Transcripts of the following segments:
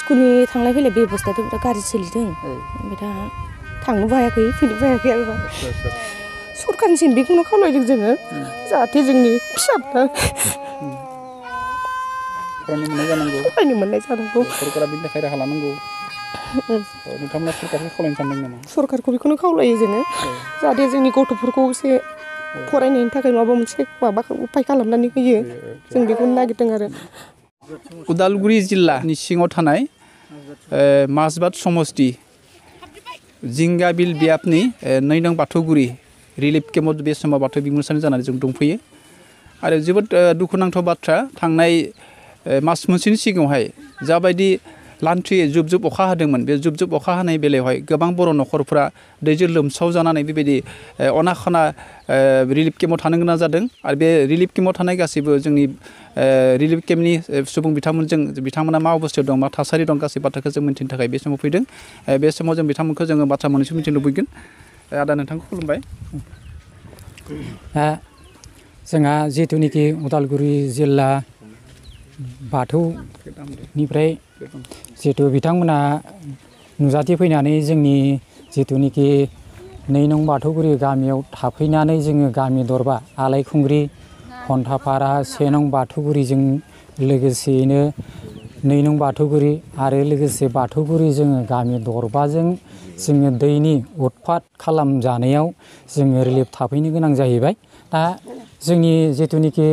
स्कुलनि थांलाय फैलाय बेबस्थाथ' बिराद गाज्रि सोलिदों ओमफ्राय दा थांनोबो हायाखै फैनोबो हायाखै आरो सरकारनिसिम बेखौनो खावलायदों जोङो जाहाथे जोंनि फिसाफ्रा फरायनो मोननाय जानांगौ सरकारा बिनि थाखाय राहा लानांगौ नोंथांमोना सरकारखौ खावलायनो सानदों नामा सरकारखौ बेखौनो खावलायो जोङो जाहाथे जोंनि गथ'फोरखौ एसे फरायनायनि थाखाय माबा मोनसे माबाखौ उपाय खालामनानै होयो जों बेखौनो नागिरदों आरो उदालगुरि जिल्लानि सिङाव थानाय माजबाद समस्ति जिंगाबिल बियाबनि 2 नं बाथौगुरि रिलिफ केम्पआव बे समाव बाथौ बिमुनसानि जानानै जों दंफैयो आरो जोबोद दुखुनांथाव बाथ्रा थांनाय मास मोनसेनि सिगाङावहाय जाबायदि लान्थ्रियै जुब जुब अखा हादोंमोन बे जुब जुब अखा हानाय बेलायावहाय गोबां बर' न'खरफ्रा दैजों लोमसाव जानानै बेबायदि अना खना रिलिफ केम्पआव थानो गोनां जादों आरो बे रिलिफ केम्पआव थानाय गासैबो जोंनि रिलिफ केम्पनि सुबुं बिथांमोना मा अबस्थायाव दं मा थासारि दं गासै बाथ्राखौ जों मिन्थिनो थाखाय बे समाव फैदों बे समाव जों बिथांमोनखौ जोङो बाथ्रा मोननैसो मिन्थिनो लुबैगोन आदा नोंथांखौ खुलुमबाय जोंहा जिहेथुनिखि उदालगुरि जिल्ला बाथौनिफ्राय जिहेतु बिथांमोना नुजाथि फैनानै जोंनि जिहेथुनिखि 2 नं बाथौगुरि गामियाव थाफैनानै जोङो गामि दरबा आलायखुंग्रि खन्थाफारा 1 नं बाथौगुरिजों लोगोसेयैनो 2 नं बाथौगुरि आरो लोगोसे बाथौगुरि जोङो गामि दरबाजों जोङो दैनि उतपात खालामजानायाव जोङो रिलिफ थाफैनो गोनां जाहैबाय दा जोंनि जिहेथुनिखि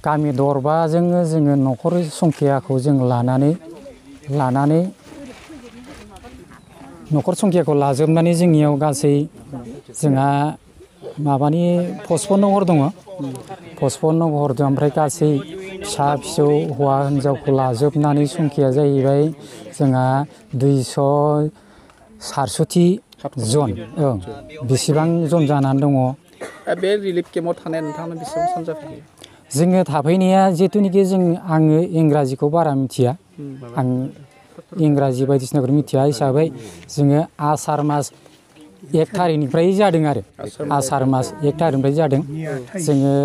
गामि दरबाजोंनो जोङो न'खर संख्याखौ जों लानानै न'खर संख्याखौ लाजोबनानै जोंनियाव गासै जोंहा माबानि 55 न'खर दङ 55 न'खर दं ओमफ्राय गासै फिसा फिसौ हौवा हिन्जावखौ लाजोबनानै संख्याया जाहैबाय जोंहा 267 जन बेसेबां जन जानानै दङ बे रिलिफ केम्पआव थानाय नोंथांमोना बेसेबां सान जाफैयो जोङो थाफैनाया जिहेथुनिखि आङो इंराजिखौ बारा मिथिया आं इंराजि बायदिसिनाखौ मिथिया हिसाबै जोङो आसार मास 1 थारिखनिफ्राय जादों आरो आसार मास 1 थारिखनिफ्राय जादों जोङो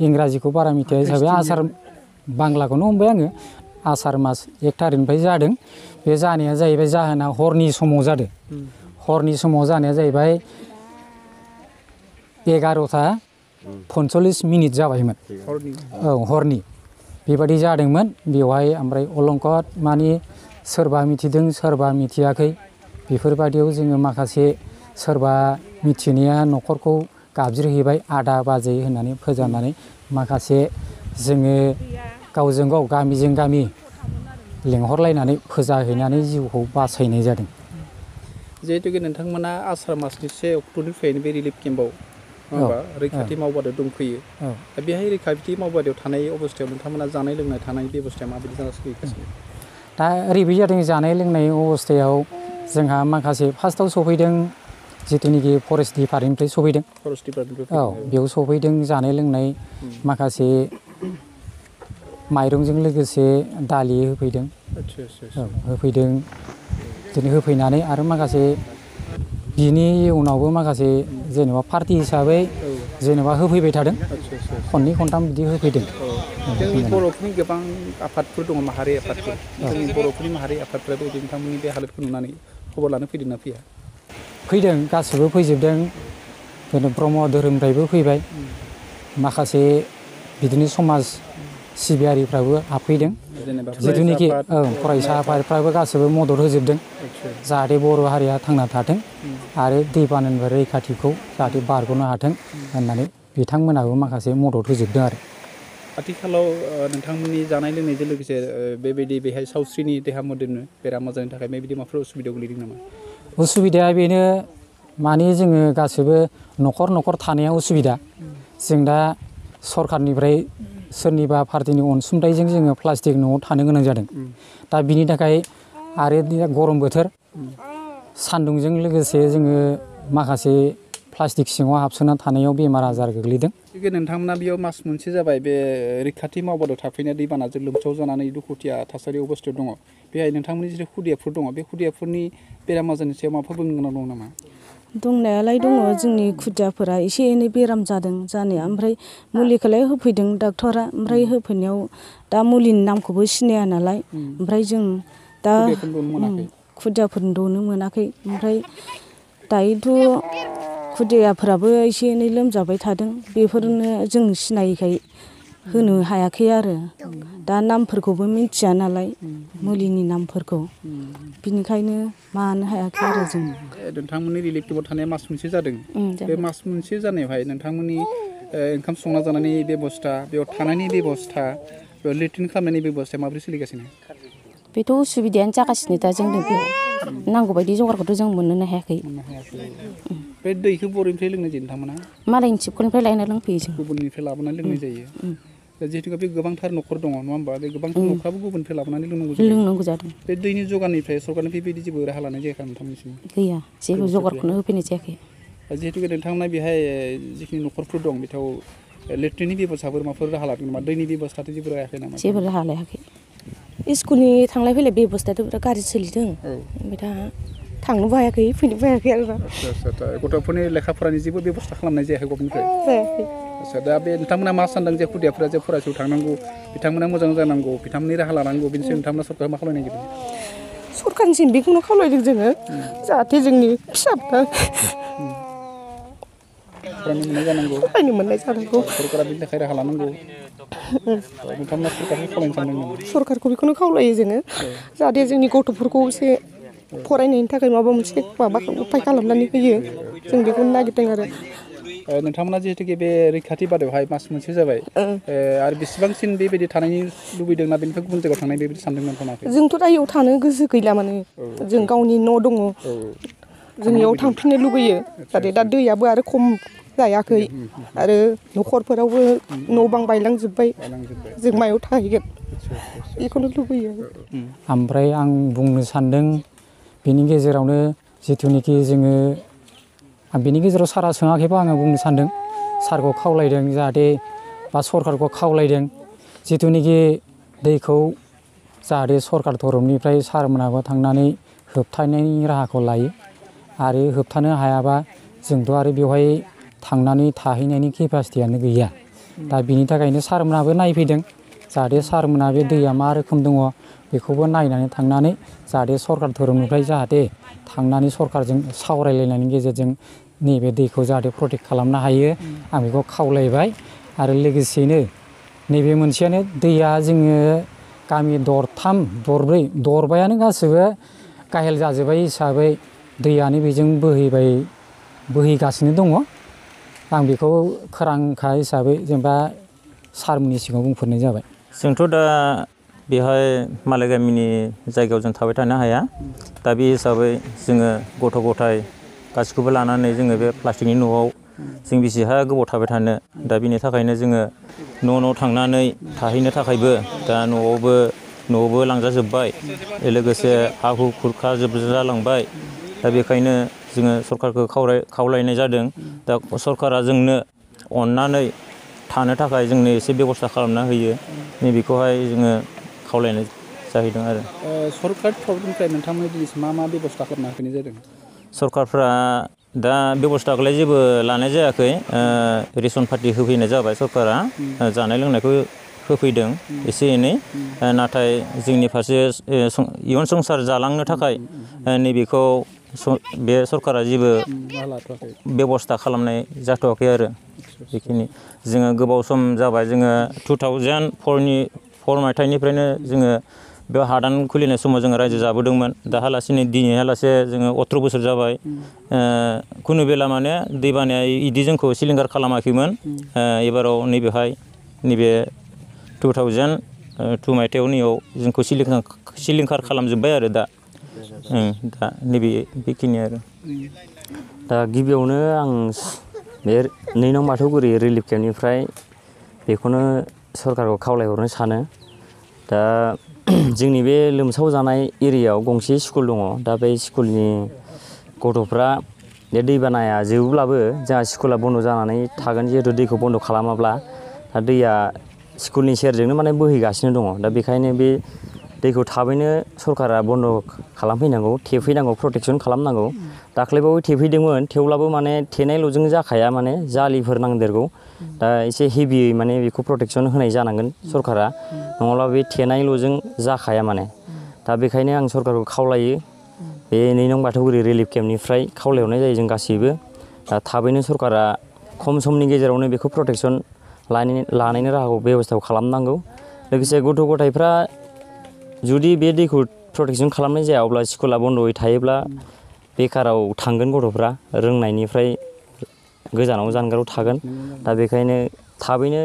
इंराजिखौ बारा मिथिया हिसाबै आसार बांलाखौनो हमबाय आङो आसार मास 1 थारिखनिफ्राय जादों बे जानाया जाहैबाय जाहोना हरनि समाव जादों हरनि समाव जानाया जाहैबाय 11:45 जाबायमोन हरनि बेबायदि जादोंमोन बेवहाय ओमफ्राय अलंकट मानि सोरबा मिथिदों सोरबा मिथियाखै बेफोरबायदियाव जोङो माखासे सोरबा मिथिनाया न'खरखौ गाबज्रिहैबाय आदा बाजै होननानै फोजानानै माखासे जोङो गावजों गाव गामिजों गामि लेंहरलायनानै फोजाहैनानै जिउखौ बासायनाय जादों जिहेतु नोंथांमोना आसार मासनि 1 अक्ट'निफ्रायनो बे रिलिफ केम्पआव रैखाथि मावबादायाव दंफैयो बेहाय रैखाथि मावबादायाव थानाय अबस्थायाव नोंथांमोना जानाय लोंनाय थानाय बेबस्थाया माबायदि जाना सोलिगासिनो दा ओरैबायदि जादों जानाय लोंनाय अबस्थायाव जोंहा माखासे फार्स्टआव सफैदों जिथुनिखि फरेस्ट डिपार्टमेन्टनिफ्राय सफैदों बेयाव सफैदों जानाय लोंनाय माखासे माइरंजों लोगोसे दालि होफैदों होफैदों बिदिनो होफैनानै आरो माखासे बिनि उनावबो माखासे जेनेबा पार्टि हिसाबै जेनेबा होफैबाय थादों खननै खनथाम बिदि होफैदों जोंनि बर'फोरनि गोबां आफादफोर दङ माहारि आफादफोर जोंनि बर'फोरनि माहारि आफादफोरा बेबायदि नोंथांमोननि बे हालोदखौ नुनानै खबर लानो फैदोंना फैया फैदों गासिबो फैजोबदों ब्रह्म धोरोमनिफ्रायबो फैबाय माखासे बिदिनो समाज सिबियारिफ्राबो हाबफैदों जिथुनिखि फरायसा आफादफ्राबो गासिबो मदद होजोबदों जाहाथे बर' हारिया थांना थाथों आरो दैबानानिफ्राय रैखाथिखौ जाहाथे बारग'नो हाथों होननानै बिथांमोनाबो माखासे मदद होजोबदों आरो आथिखालाव नोंथांमोननि जानाय लोंनायजों लोगोसे बेबायदि बेहाय सावस्रिनि देहा मोदोमनो बेराम आजारनि थाखाय बेबायदि माबाफोर उसुबिदायाव गोलैदों नामा उसुबिदाया बेनो माने जोङो गासिबो न'खर न'खर थानाया उसुबिदा जों दा सरखारनिफ्राय सोरनिबा पार्टिनि अनसुंथाइजों जोङो प्लास्टिक न'आव थानो गोनां जादों दा बिनि थाखाय आरो गरम बोथोर सान्दुंजों लोगोसे जोङो माखासे प्लास्टिक सिङाव हाबसोना थानायाव बेमार आजार गोग्लैदों नोंथांमोना बेयाव मास मोनसे जाबाय बे रैखाथि मावबादायाव थाफैनाय दैबानाजों लोमसाव जानानै दुखुथिया थासारि अबस्थायाव दङ बेहाय नोंथांमोननि जिथु खुदियाफोर दङ बे खुदियाफोरनि बेराम आजारनि सायाव माबाफोर बुंनो गोनां दं नामा दंनायालाय दङ जोंनि खुदियाफोरा एसे एनै बेराम जादों जानाया ओमफ्राय मुलिखौलाय होफैदों डाक्टरा ओमफ्राय होफैनायाव दा मुलिनि नामखौबो सिनाया नालाय ओमफ्राय जों दा खुदियाफोरनो दौनो मोनाखै ओमफ्राय दायोथ' खुदियाफोराबो एसे एनै लोमजाबाय थादों बेफोरनो जों सिनायैखाय होनो हायाखै आरो दा नामफोरखौबो मिथिया नालाय मुलिनि नामफोरखौ बिनिखायनो मानो हायाखै आरो जों नोंथांमोननि रिलिफ केम्पआव थानाया मास मोनसे जादों बे मास मोनसे जानायावहाय नोंथांमोननि ओंखाम संना जानायनि बेबस्था बेयाव थानायनि बेबस्था बेयाव लेट्रिन खालामनायनि बेबस्थाया माबोरै सोलिगासिनो बेथ' उसुबिदायानो जागासिनो दा जोंनो बेयाव नांगौ बायदि जगारखौथ' जों मोननो हायाखै बे दैखौ बबेनिफ्राय लोंनाय जायो नोंथांमोना मालायनि टिपखलनिफ्राय लायना लोंफैयो जों गुबुननिफ्राय लाबोनानै लोंनाय जायो जिहेतु बे गोबांथार न'खर दङ नङा होमबा बे गोबांथार न'खराबो गुबुननिफ्राय लाबोनानै लोंनांगौ जादों बे दैनि जगारनिफ्राय सरकारनिफ्राय बेबायदि जेबो राहा लानाय जायाखै नोंथांमोननिसिम गैया जेबो जगारखौनो होफैनाय जायाखै जिहेतु नोंथांमोना बेहाय जिखिनि न'खरफोर दं बेयाव लेट्रिननि बेबस्थाफोर माबाफोर राहा लादों नामा दैनि बेबस्थाथ' जेबो लायाखै नामा जेबो राहा लायाखै स्कुलनि थांलाय फैलाय बेब'स्थायाथ' बिराद गाज्रि सोलिदों ओमफ्राय दा थांनोबो हायाखै फैनोबो हायाखै आरो गथ'फोरनि लेखा फरानि जेबो बेबस्था खालामनाय जायाखै गभर्नमेन्टनिफ्राय जायाखै आदसा दा बे नोंथांमोना मा सानदों जे खुदियाफोरा जे फरायसालियाव थांनांगौ बिथांमोना मोजां जानांगौ बिथांमोननि राहा लानांगौ बेनि सायाव नोंथांमोना सरकारा मा खालामनो नागिरदों सरकारनिसिम बेखौनो खावलायदों जोङो जाहाथे जोंनि फिसाफ्रा फरायनो मोननाय जानांगौ सरकारा बेनि थाखाय राहा लानांगौ नोंथांमोना सरकारखौ खावलायनो सानदों नामा सरकारखौ बेखौनो खावलायो जोङो जाहाथे जोंनि गथ'फोरखौ एसे फरायनायनि थाखाय माबा मोनसे उपाय खालामनानै होयो जों बेखौनो नागिरदों आरो नोंथांमोना जिहेतु बे रैखाथि बादायावहाय मास मोनसे जाबाय आरो बेसेबांसिन बेबायदि थानायनि लुबैदोंना बेनिफ्राय गुबुन जायगायाव थांनाय बेबायदि सानदों ना सानाखै जोंथ' दा इयाव थानो गोसो गैला माने जों गावनि न' दङ जों इयाव थांफिननो लुबैयो जाहाथे दा दैयाबो आरो खम जायाखै आरो न'खरफोरावबो न' बां बायलांजोब्बाय जों मायाव थाहैगोन बेखौनो लुबैयो ओमफ्राय आं बुंनो सानदों बेनि गेजेरावनो जिथुनिखि जोङो बेनि गेजेराव सारा सोङाखैबा आङो बुंनो सानदों सारखौ खावलायदों जाहाथे बा सरकारखौ खावलायदों जिथुनिखि दैखौ जाहाथे सरकार थरफनिफ्राय सारमोनाबो थांनानै होबथानायनि राहाखौ लायो आरो होबथानो हायाबा जोंथ' आरो बेवहाय थांनानै थाहैनायनि केपासिटियानो गैया दा बिनि थाखायनो सारमोनाबो नायफैदों जाहाथे सारमोना बे दैया मा रोखोम दङ बेखौबो नायनानै थांनानै जाहाथे सरकार धोरोमनिफ्राय जाहाथे थांनानै सरकारजों सावरायलायनायनि गेजेरजों नैबे दैखौ जाहाथे प्रटेक्ट खालामनो हायो आं बेखौ खावलायबाय आरो लोगोसेनो नैबे मोनसेयानो दैया जोङो गामि दरथाम दरब्रै दरबायानो गासैबो गाहेल जाजोब्बाय हिसाबै दैयानो बेजों बोहैगासिनो दङ आं बेखौ खोरांखा हिसाबै जेनेबा सारमोननि सिगाङाव बुंफोरनाय जाबाय जोंथ' दा बेहाय मालाय गामिनि जायगायाव जों थाबाय थानो हाया दा बे हिसाबै जोङो गथ' गथाय गासिखौबो लानानै जोङो बे प्लास्टिकनि न'आव जों बेसेहा गोबाव थाबाय थानो दा बिनि थाखायनो जोङो न' थांनानै थाहैनो थाखायबो दा न'आवबो लांजाजोब्बाय लोगोसे हा हु खुरखा जालांबाय दा बेखायनो जोङो सरकारखौ खावलायनाय जादों दा सरकारा जोंनो अननानै थानो थाखाय जोंनो एसे बेबस्था खालामना होयो नैबेखौहाय जोङो खावलायनाय जाहैदों आरो सरकार थरफनिफ्राय नोंथांमोननि दिनैसिम मा बेबस्था खालामना होफैनाय जादों सरकारफ्रा दा बेबस्थाखौलाय जेबो लानाय जायाखै रेसन पार्टि होफैनाय जाबाय सरकारा जानाय लोंनायखौ होफैदों एसे एनै नाथाय जोंनि फारसे इयुन संसार जालांनो थाखाय नैबेखौ बे सरकारा जेबो बेबस्था खालामनाय जाथ'वाखै आरो बेखिनि जोङो गोबाव सम जाबाय जोङो 2004 मायथाइनिफ्रायनो जोङो बेयाव हादान खुलिनाय समाव जोङो रायजो जाबोदोंमोन दाहालासिनो दिनैहालासे जोङो 18 बोसोर जाबाय खुनु बेला माने दैबानाया इदि जोंखौ सिलिंखार खालामाखैमोन एबाराव नैबे 2002 मायथाइयाव नैयाव जोंखौ सिलिंखार खालामजोब्बाय आरो दा बेखिनि आरो दा गिबियावनो आं बे 2 नं बाथौगुरि रिलिफ केम्पनिफ्राय बेखौनो सरकारखौ खावलायहरनो सानो दा जोंनि बे लोमसाव जानाय एरियायाव गंसे स्कुल दङ दा बे स्कुलनि गथ'फ्रा बे दैबानाया जोबोब्लाबो जोंहा स्कुला बन्द जानानै थागोन जिहेतु दैखौ बन्द खालामाब्ला दा दैया स्कुलनि सेरजोंनो माने बोहैगासिनो दङ दा बेखायनो बे दैखौ थाबैनो सरकारा बन्द' खालामफैनांगौ थेफैनांगौ प्रटेकसन खालामनांगौ दाख्लैबावै थेफैदोंमोन थेवब्लाबो माने थेनायल'जों जाखाया माने जालिफोर नांदेरगौ दा एसे हेभियै माने बेखौ प्रटेकसन होनाय जानांगोन सरकारा नङाब्ला बे थेनायल'जों जाखाया माने दा बेखायनो आं सरकारखौ खावलायो बे 2 नं बाथौगुरि रिलिफ केम्पनिफ्राय खावलायहरनाय जायो जों गासैबो दा थाबैनो सरकारा खम समनि गेजेरावनो बेखौ प्रटेकसन लानायनि राहाखौ बेब'स्थाखौ खालामनांगौ लोगोसे गथ' गथायफ्रा जुदि बे दैखौ प्रटेकसन खालामनाय जाया अब्ला स्कुला बन्द'यै थायोब्ला बेकाराव थांगोन गथ'फ्रा रोंनायनिफ्राय गोजानाव जानगाराव थागोन दा बेखायनो थाबैनो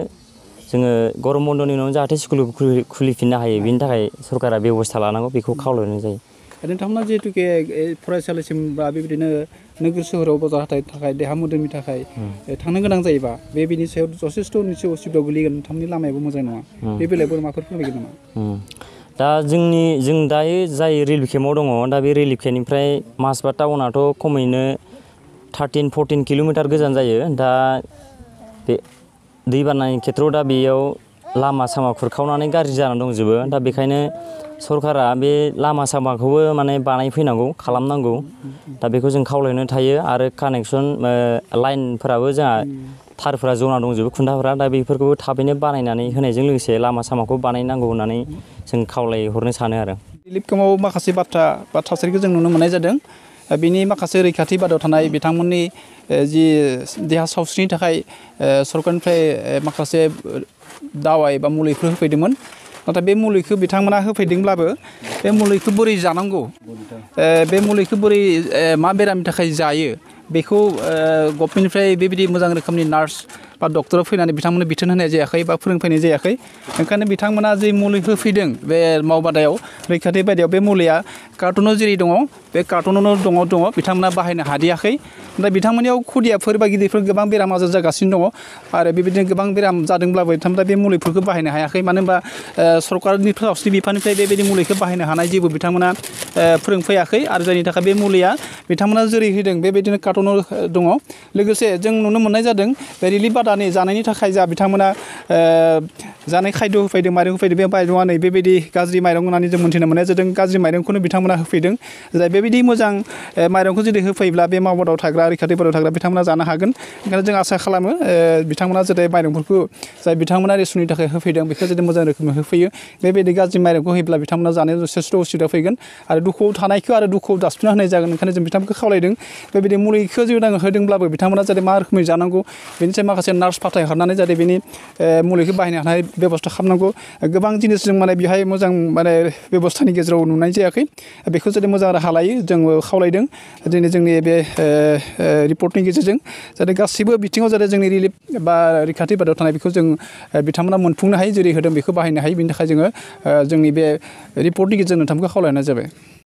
जोङो गरम बन्द'नि उनाव जाहाथे स्कुलखौ खुलिफिननो हायो बिनि थाखाय सरकारा बेब'स्था लानांगौ बेखौ खावलायनाय जायो नोंथांमोना जिहेतुके फरायसालिसिम बा बेबायदिनो नोगोर सोहोराव बाजार हाथाइनि थाखाय देहा मोदोमनि थाखाय थांनो गोनां जायोबा बेनि सायाव जथेस्थ' निसय उसुबिदा गोलैगोन नोंथांनि लामायाबो मोजां नङा बे बेलायाव माबाफोर फोरमायगोन नामा दा जों दायो जाय रिलिफ केम्पआव दङ दा बे रिलिफ केम्पनिफ्राय मासबाद टाउनाथ' खमैनो 13-14 किल'मिटार गोजान जायो दा बे दैबानानि खेथ्रआव दा बेयाव लामा सामा खुरखावनानै गाज्रि जानानै दंजोबो दा बेखायनो सरकारा बे लामा सामाखौबो माने बानायफैनांगौ खालामनांगौ दा बेखौ जों खावलायनो थायो आरो कानेक्सन लाइनफोराबो जोंहा थारफोरा जना दंजोबो खुन्थाफोरा दा बेफोरखौबो थाबैनो बानायनानै होनायजों लोगोसे लामा सामाखौ बानायनांगौ होननानै जों खावलायहरनो सानो आरो रिलिफ केम्पआव माखासे बाथ्रा बा थासारिखौ जों नुनो मोननाय जादों बिनि माखासे रैखाथि बादाव थानाय बिथांमोननि जि देहा सावस्रिनि थाखाय सरकारनिफ्राय माखासे दावाइ बा मुलिफोर होफैदोंमोन नाथाय बे मुलिखौ बिथांमोना होफैदोंब्लाबो बे मुलिखौ बोरै जानांगौ बे मुलिखौ बोरै मा बेरामनि थाखाय जायो बेखौ गभर्नमेन्टनिफ्राय बेबायदि मोजां रोखोमनि नार्स बा डक्टर फैनानै बिथांमोननो बिथोन होनाय जायाखै बा फोरोंफैनाय जायाखै ओंखायनो बिथांमोना जे मुलि होफैदों बे मावबादायाव रैखाथि बादायाव बे मुलिया कार्टुनाव जेरै दङ बे कार्टुनावनो दङ बिथांमोना बाहायनो हादियाखै नाथाय बिथांमोननियाव खुदियाफोर बा गिदिरफोर गोबां बेराम आजार जागासिनो दङ आरो बेबायदिनो गोबां बेराम जादोंब्लाबो बिथांमोना बे मुलिफोरखौ बाहायनो हायाखै मानो होनबा सरकारनि सावस्रि बिफाननिफ्राय बेबायदि मुलिखौ बाहायनो हानाय जेबो बिथांमोना फोरोंफैयाखै आरो जायनि थाखाय बे मुलिया बिथांमोना जेरै होदों बेबायदिनो कार्टुनाव दङ लोगोसे जों नुनो मोननाय जादों बे रिलिफ बादानि जानायनि थाखाय जा बिथांमोना जानाय खायद' होफैदों माइरं होफैदों बे माइरङा नै बेबायदि गाज्रि माइरं होननानै जों मोन्थिनो मोननाय जादों गाज्रि माइरंखौनो बिथांमोना होफैदों जाय बेबायदि मोजां माइरंखौ जुदि होफैब्ला बे मावबादाव थाग्रा रैखाथि बादाव थाग्रा बिथांमोना जानो हागोन ओंखायनो जों आसा खालामो बिथांमोना जाहाथे माइरंफोरखौ जाय बिथांमोना रेसननि थाखाय होफैदों बेखौ जुदि मोजां रोखोमै होफैयो बेबायदि गाज्रि माइरंखौ होयोब्ला बिथांमोना जानायाव जथेस्थ' उसुबिदा फैगोन आरो दुखुआव थानायखौ आरो दुखुआव दाफिनना होनाय जागोन ओंखायनो जों बिथांमोनखौ खावलायदों बेबायदि मुलिखौ जुदि होदोंब्लाबो बिथांमोना जाहाथे मा रोखोमै जानांगौ बेनि सायाव माखासे नार्स फाथायहरनानै जाहाथे बेनि मुलिखौ बाहायनो हानाय बेब'स्था खालामनांगौ गोबां जिनिस जों माने बेहाय मोजां माने बेब'स्थानि गेजेराव नुनाय जायाखै बेखौ जुदि मोजां राहा लायो जों खावलायदों दिनै जोंनि बे रिपर्टनि गेजेरजों जाहाथे गासैबो बिथिङाव जाहाथे जोंनि रिलिफ बा रैखाथि बादाव थानाय बेखौ जों बिथांमोना मोनफुंनो हायो जेरै होदों बेखौ बाहायनो हायो बिनि थाखाय जोङो जोंनि बे रिपर्टनि गेजेरजों नोंथांमोनखौ खावलायनाय जाबाय